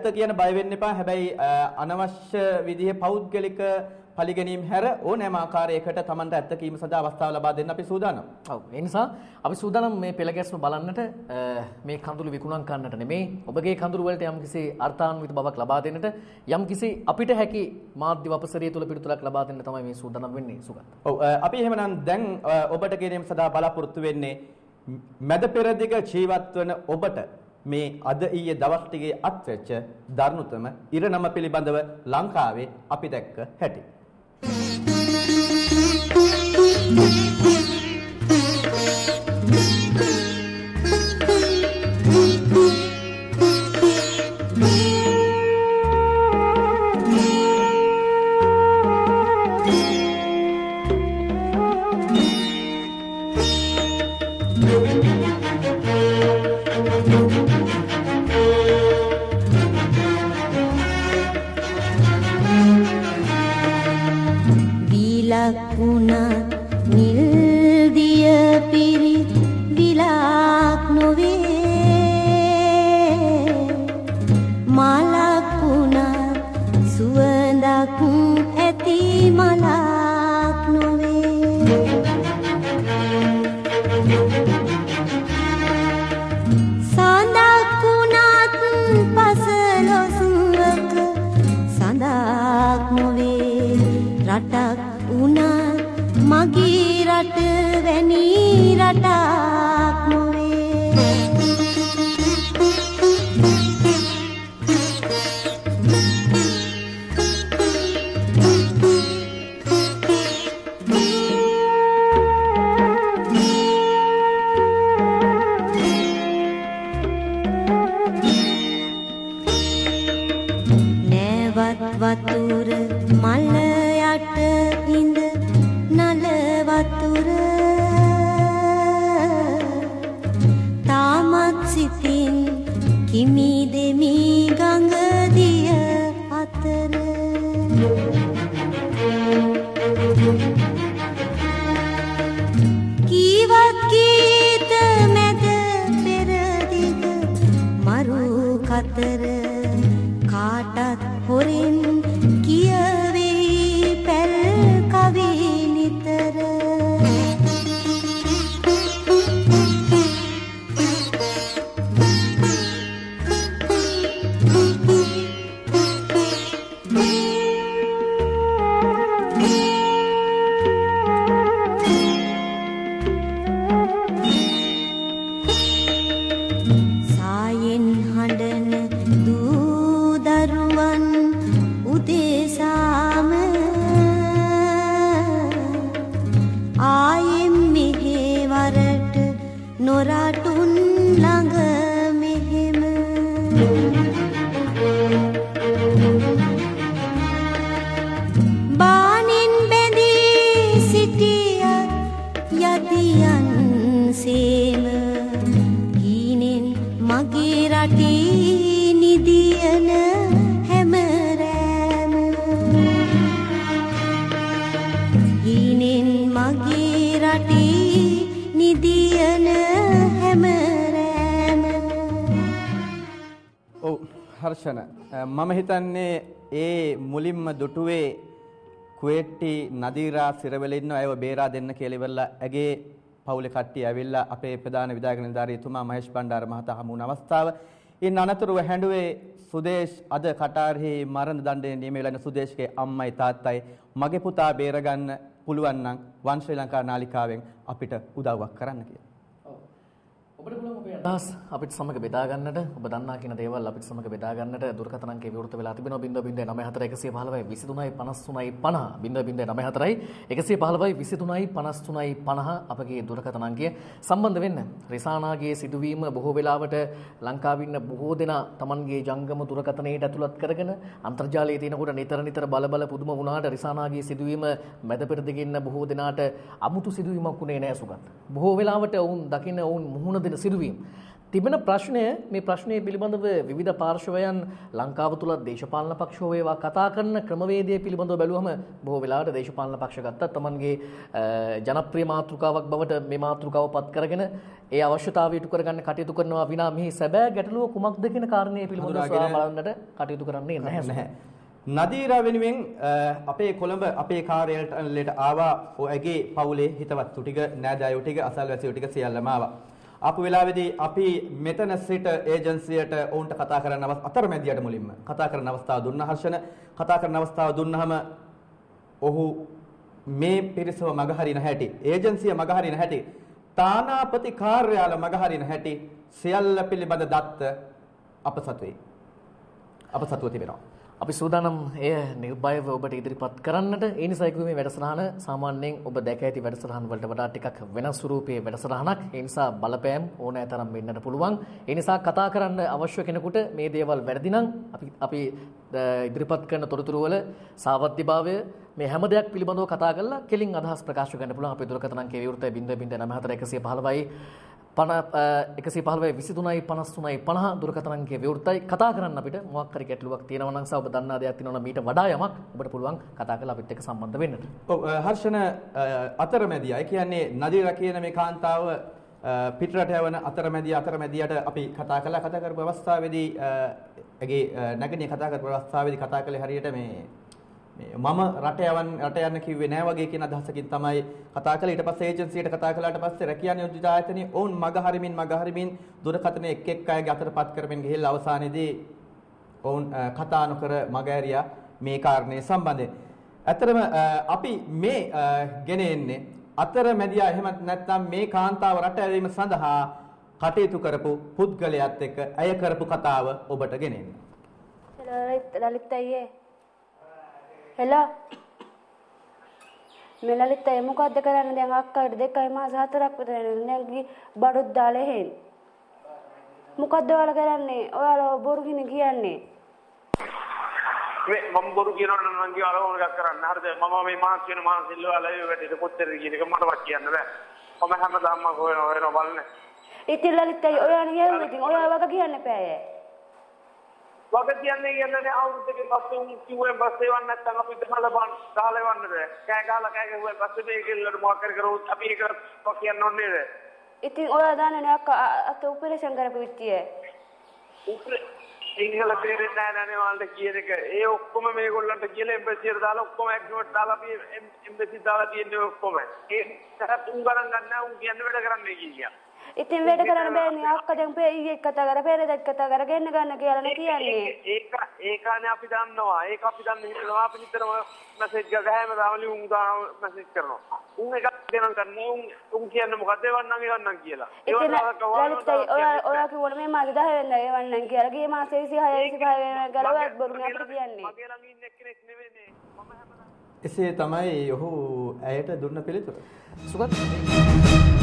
ඇත්ත කියන බය වෙන්න එපා. හැබැයි අනවශ්‍ය විදිහේ පෞද්ගලික පරිගැනීම් හැර ඕනෑම ආකාරයකට Tamanට ඇත්ත කීම සඳහා අවස්ථාව ලබා දෙන්න අපි සූදානම්. ඔව්, ඒ නිසා අපි සූදානම් මේ පෙළ ගැස්ම බලන්නට, මේ කඳුළු විකුණම් කරන්නට නෙමෙයි, ඔබගේ කඳුළු වලට යම්කිසි අර්ථාන්විත බවක් ලබා දෙන්නට, යම්කිසි අපිට හැකි මාධ්‍ය වපසරිය තුල පිළිතුරක් ලබා දෙන්න තමයි මේ සූදානම් වෙන්නේ සුගත. ඔව්, අපි එහෙමනම් දැන් ඔබට ගැනීම සඳහා බලාපොරොත්තු වෙන්නේ මැද පෙරදිග ජීවත් වන ඔබට මේ අද ඊයේ දවස් ටිකේ අත්වෙච්ච දරුණුතම ඉරණම පිළිබඳව ලංකාවේ අපි දැක්ක හැටි. හර්ෂණ, මම හිතන්නේ ඒ මුලින්ම දුටුවේ කුවේට්ටි නදීරා සිරවල ඉන්න අයව බේරා දෙන්න කියලා ඉවරලා ඇගේ පවුලේ කට්ටිය ඇවිල්ලා අපේ ප්‍රධාන විධායක නිලධාරීතුමා මහේෂ් බණ්ඩාර මහතා හමු වුණ අවස්ථාව. ඉන් අනතුරුව හැඬුවේ සුදේශ් අද කටාර්හි මරණ දණ්ඩනය නියම වෙලා ඉන්න සුදේශ්ගේ අම්මයි තාත්තයි මගේ පුතා බේරගන්න පුළුවන් නම් වන් ශ්‍රී ලංකා නාලිකාවෙන් අපිට උදව්වක් කරන්න කියලා. ඔබට පුළුවන් ඔබේ අදහස් අපිට සමග බෙදා ගන්නට, ඔබ දන්නා කියන දේවල් අපිට සමග බෙදා ගන්නට දුරකථන අංකය විවෘත වෙලා තිබෙනවා 0.94 115 23 53 50 0.94 115 23 53 50 අපගේ දුරකථන අංකය සම්බන්ධ වෙන්න. රිසානාගේ සිදුවීම බොහෝ වෙලාවට ලංකාවේ ඉන්න බොහෝ දෙනා Tamanගේ ජංගම දුරකථනයට ඇතුළත් කරගෙන අන්තර්ජාලයේ තියෙනකොට නිතර නිතර බල බල පුදුම වුණාට රිසානාගේ සිදුවීම මැද පෙරදිග ඉන්න බොහෝ දෙනාට අමුතු සිදුවීමක් වුණේ නෑ සුගත. බොහෝ වෙලාවට ඔවුන් දකින ඔවුන් මුහුණ දෙන සිදුවීම්. තිබෙන ප්‍රශ්නය මේ ප්‍රශ්නය පිළිබඳව විවිධ පාර්ශවයන් ලංකාව තුල දේශපාලන පක්ෂ හෝ වේවා කතා කරන ක්‍රමවේදය පිළිබඳව බැලුවම බොහෝ වෙලාවට දේශපාලන පක්ෂ ගත්තත් තමන්ගේ ජනප්‍රිය මාතෘකාවක් බවට මේ මාතෘකාව පත් කරගෙන ඒ අවශ්‍යතාවය ඉටු කරගන්න කටයුතු කරනවා විනා මෙහි සැබෑ ගැටලුව කුමක්ද කියන කාරණය පිළිබඳව සොයා බලන්නට කටයුතු කරන්නේ නැහැ. නදීරා වෙනුවෙන් අපේ කොළඹ අපේ කාර්යාලයට ආවා. ඔයගේ පවුලේ හිතවත්තු ටික, නෑදෑයෝ ටික, අසල්වැසියෝ ටික සියල්ලම ආවා. ආපු වෙලාවේදී අපි මෙතන සිට ඒජන්සියට ඔවුන්ට කතා කරන්න අතරමැදියට මුලින්ම කතා කරන අවස්ථාව දුන්නා. හර්ෂණ කතා කරන අවස්ථාව දුන්නාම ඔහු මේ පිරිසව මගහරින හැටි, ඒජන්සිය මගහරින හැටි, තානාපති කාර්යාල මගහරින හැටි සියල්ල පිළිබඳ දත්ත අප සතුවේ. අප සතුව තිබෙනවා. අපි සූදානම් එය නිර්භයව ඔබට ඉදිරිපත් කරන්නට. ඒ නිසා කිව්වේ මේ වැඩසටහන සාමාන්‍යයෙන් ඔබ දැක ඇති වැඩසටහන් වලට වඩා ටිකක් වෙනස් ස්වරූපයේ වැඩසටහනක්. ඒ නිසා බලපෑම් ඕනෑ තරම් වෙන්නට පුළුවන්. ඒ නිසා කතා කරන්න අවශ්‍ය කෙනෙකුට මේ දේවල් වැරදි නම් අපි ඉදිරිපත් කරන තොරතුරු වල සාවද්‍යභාවය මේ හැම දෙයක් පිළිබඳව කතා කරලා කෙලින් අදහස් ප්‍රකාශ කරන්න පුළුවන්. අපේ දුරකථන අංකය විවෘතයි 0.94 115යි 115 23 53 50 දුරකථන අංකය විවෘතයි. කතා කරන්න අපිට මොකක් හරි ගැටලුවක් තියෙනවා නම් සහ ඔබ දන්නා දෙයක් තියෙනවා නම් මීට වඩා යමක් ඔබට පුළුවන් කතා කරලා අපිත් එක්ක සම්බන්ධ වෙන්නට. ඔව් හර්ෂණ, අතරමැදියා, ඒ කියන්නේ නදීරා කියන මේ කාන්තාව පිටරට යවන අතරමැදියට අපි කතා කළා. කතා කරපු අවස්ථාවේදී ඇගේ නැගණිය කතා කරපු අවස්ථාවේදී කතා කළේ හරියට මේ මම රට යන්න කිව්වේ නෑ වගේ කියන අදහසකින් තමයි කතා කළේ. ඊට පස්සේ ඒජන්සියට කතා කළාට පස්සේ රැකියා නියෝජිත ආයතනයේ ඔවුන් මග හරිමින් දුරකථනයේ එක් එක් අයගේ අතට පත් කරමින් ගිහිල්ලා අවසානයේදී ඔවුන් කතා නොකර මග ඇරියා මේ කාරණේ සම්බන්ධයෙන්. ඇත්තටම අපි මේ ගෙන එන්නේ අතරමැදියා එහෙමත් නැත්නම් මේ කාන්තාව රට ඇරීම සඳහා කටයුතු කරපු පුද්ගලයාත් එක්ක ඇය කරපු කතාව ඔබට ගෙන එන්න. ලලිත් අයියේ, හෙලෝ, මේ ලලිත් අයියේ මොකද්ද කරන්නේ දැන්? අක්කාට 2 මාස 4ක් විතර වෙනවා දැන් බඩුත් දාලා එහෙන්. මොකද්ද ඔයාලා කරන්නේ? ඔයාලා බොරු කියන්නේ. මේ මම බොරු කියනවා නම් නංගි ඔයාලා ඕන එකක් කරන්න. හරිද? මම මේ මාස් වෙන මාස් ඉල්ලුවා ලයිව් වැටෙට කොච්චරද කියන එක මටවත් කියන්න බෑ. මම හැමදාම හොයනවා බලන්නේ. ඉතින් ලලිත් අයියේ ඔයා නේ ඉතින් ඔයා වග කියන්න එපා. වග කියන්නේ කියන්නේ අවුරුද්දකින් පස්සේ උන් කිව්වෙන් පස්සේ එවන්න නැත්නම් අපි ගහලා බලන්න ගහලා එවන්න බෑ. කෑ ගහලා කෑ ගැහුවෙන් පස්සේ මේ කෙල්ලට මොකක් හරි කරොත් අපි ඒක කියන්න ඕනේ නේද? ඉතින් ඔයා දන්නේ නේ අක්කා අත ඔපරේෂන් කරපු විත්තිය. සිංහල තේරෙන්නේ නැහැ නේ ඔයාලට කියන එක. ඒ ඔක්කොම මේගොල්ලන්ට කියලා එම්බසියට දාලා ඔක්කොම ඇග්‍රීමන්ට් දාලා අපි එම්බසි දාලා තියෙන්නේ ඔක්කොම. ඒ තරම් උන් ගණන් ගන්න නැහැ. උන් කියන්නේ වැඩ කරන්නේ කියලා. ඉතින් වැඩ කරන්න බෑනේ අක්කා. දැන් ඊයේ කතා කරා පෙරේදත් කතා කරා ගෙන්න ගන්න කියලා නේ කියන්නේ. ඒක ඒකනේ අපි දන්නවා. ඒක අපි දන්නේ හිතනවා. අපි නිතරම මැසේජ් ගහලා හැමදාම ලියුම් දාන මැසේජ් කරනවා. උන් එකක් දෙනම් කරන්නේ. උන් කියන්නේ මොකද්ද එවන්නම් එවන්නම් කියලා. ඉතින් ලලිත් ඔයා ඔයා කිව්වනේ මේ මාසේ 10 වෙනිදා එවන්නම් කියලා. ගිය මාසේ 26 25 වෙනිදා කියලා ඔයාත් බොරු නේ අපිට කියන්නේ. මගේ ළඟ ඉන්න එක්කෙනෙක් නෙවෙයි නේ. මම හැමදාම එසේ තමයි ඔහු ඇයට දුන්න පිළිතුර. සුගත